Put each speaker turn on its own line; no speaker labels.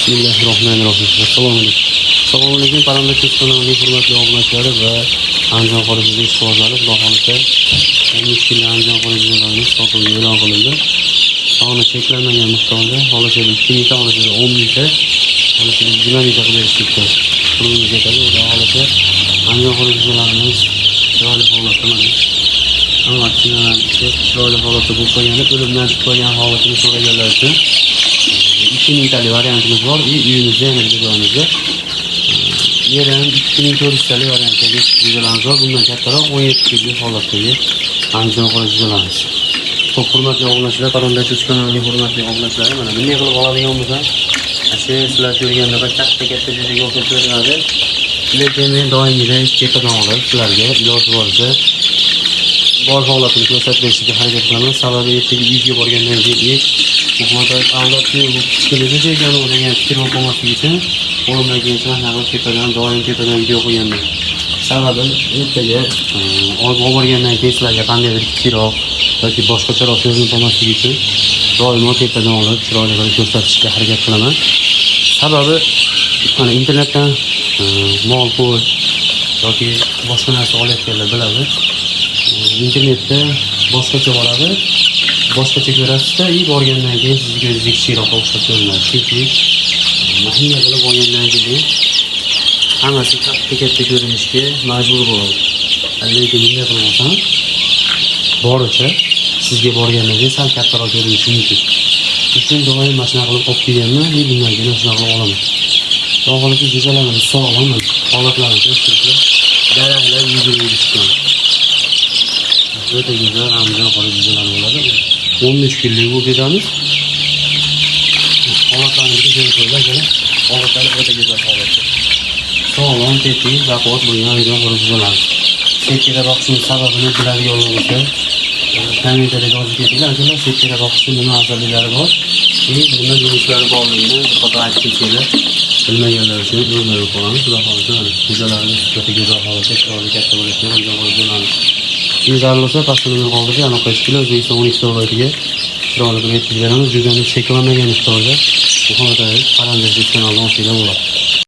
Bismillahirrohmanirrohim. Assalomu alaykum. Assalomu alaykum, Parranda kanalining hurmatli obunachilari va Andijon xorijida ishqibozlari. Xudo xohlasa, 13 kunlik Andijon xorijlarimiz sotuvga e'lon qilindi. Soni cheklanmagan miqdorda, xohlasa 2 mingta, xohlasa 10 mingta, xohlasa 20 mingta qilib berishlikka qurbimiz yetadi. Xudo xohlasa, Andijon xorijlarimiz chiroyli holatda mana. Hamma vaksinalarni ichib, chiroyli holatda bo'lib qolgani, o'limdan chiqib qolgan holatini so'raganlar uchun 2 mingtalik variantimiz bor и uyimizda yana bitta joyimizda yana ham 2400 talik variantdagi jo'jalarimiz bor. Bundan kattaroq 17 kunlik holatdagi Andijon qora jo'jalarimiz. Xo'p, hurmatli obunachilar, Parrandachi kanalining hurmatli obunachilari, mana bunday qilib oladigan bo'lsam, shu sizlar ko'rgandaqa katta-katta jo'jaga o'xshab ko'rinadi. Lekin men doimgidek tepadan olib sizlarga iloji boricha bor holatini ko'rsatib berishga harakat qilaman. Sababi ertaga uyga borgandan keyin Muhammad aldabdi, bu kichkina jo'ja ekan u degan fikr bo'lib qolmasligi uchun qo'limdan kelgancha mana shunaqa tepadan, doim tepadan video qo'yganman. Sababi ertaga olib borgandan keyin sizlarga qandaydir kichikroq yoki boshqacharoq ko'rinib qolmasligi uchun doimo tepadan olib chiroyli qilib ko'rsatishga harakat qilaman. Sababi mana internetdan mol, qo'y yoki boshqa narsa olayotganlar biladi. Internetda boshqacha boradi, boshqacha ko'rasizda, и borgandan keyin sizni ko'zingizga kichikroqqa o'xshab ko'rinadi. Chunki mashina qilib olgandan keyin hammasi katta katta ko'rinishga majbur bo'ladi. Lekin bunday qilib olsam, boricha sizga borgandan keyin sal kattaroq ko'rinishi mumkin. Shuning uchun doim mana shunaqa qilib olib kelganman и bundan keyin shunaqa qilib olaman. Xudo xohlasa, jo'jalarimiz sog'lom, holatlarini ko'rib turibsizlar. Daraxtlar yugurib yurishgan. O'ta go'zal Andijon qora jo'jalar bo'ladi. 13 kunlik bu jo'jamiz. Holatlarini bitta ko'rib turibsizlar, akalar. Holatlari o'ta go'zal holatda. Sog'lom, tetik, baquvvat bo'lgan Andijon qora jo'jalar. Setkada boqishning sababini biladiganlar bo'lsa, kommentariyada yozib ketinglar, akalar, setkada boqishning nima afzalliklari bor, и nima minuslari borligini bir qator aytib ketsanglar, bilmaganlar uchun o'rganib qolamiz. Xudo xohlasa, mana jo'jalarimiz o'ta go'zal holatda, chiroyli katta bo'layotgan Andijon qora jo'jalarimiz. Kim zarur bo'lsa, pastda nomer qoldirib, aloqa qilib, O'zbekiston 12 viloyatiga chiroyli qilib yetkazib beramiz. Jo'jani cheklanmagan miqdorda Muhammad aka Parranda kanalidan olsanglar bo'ladi.